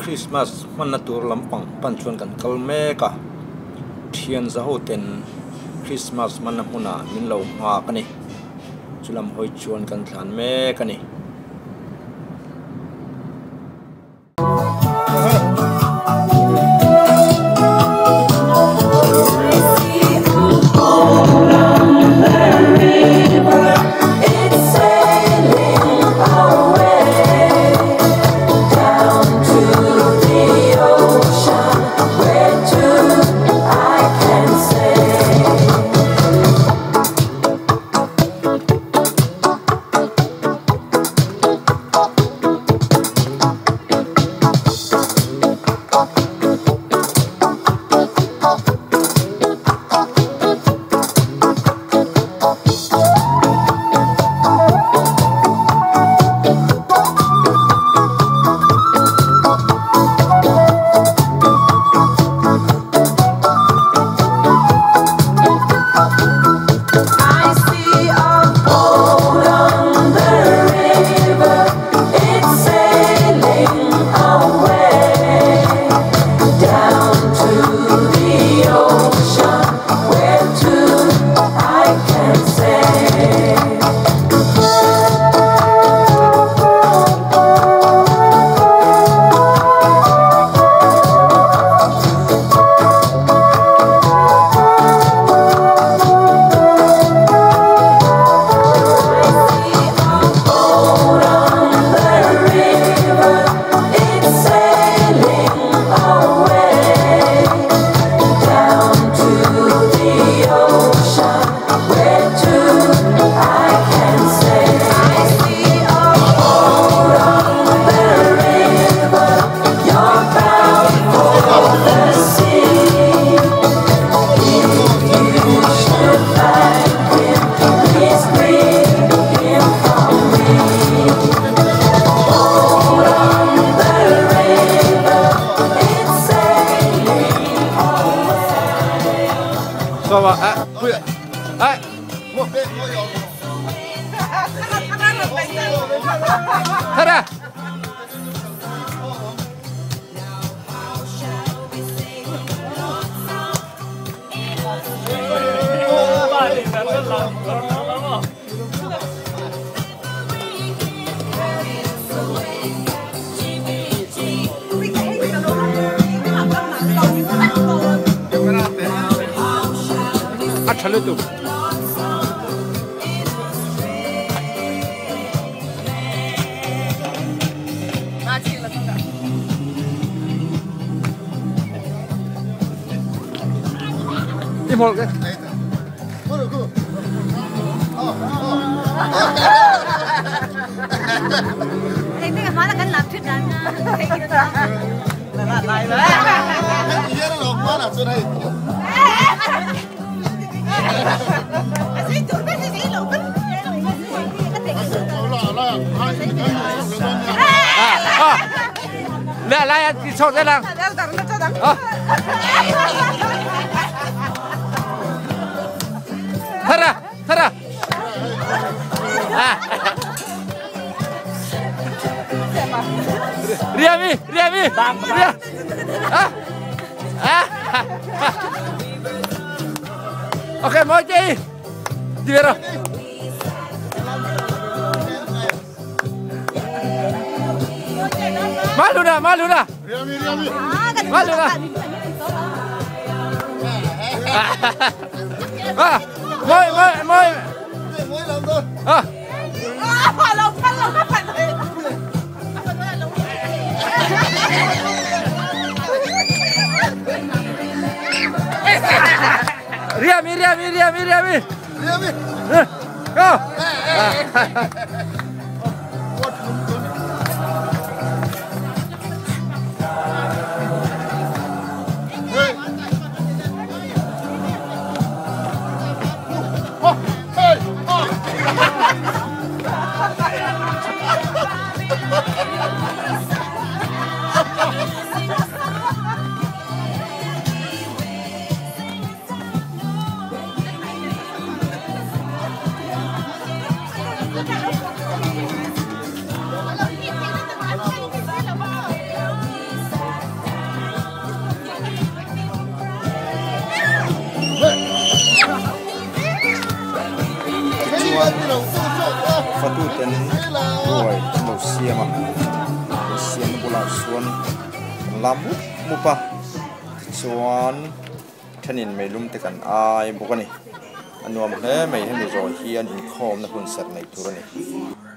Christmas hmanna tur lampang pan chuan kan kal mek a, thian za ho ten Christmas hmanna hmunah min lo nghak a ni. Chu lam hawi chuan kan thlan mek a ni. A tha lutuk. I hmawlh ke.来来，你瞅这了。啊。他这，他这。啊。Riami, Riami, Ria. Ah. Ah. Ok, mau chơi. Đi về rồi. Malu dah, malu dah. Riami, Riami. Malu dah. Ah, moi, moi, moi. Ah. Riami, Riami, Riami, Riami. Riami. Go. siam a an siamna bulah chuan an lam mup mup a tichuan thenin meilum te kan ai bawk a ni a nuam hle mai hemi zawh hian inkhawmna hun serh neih tur a ni.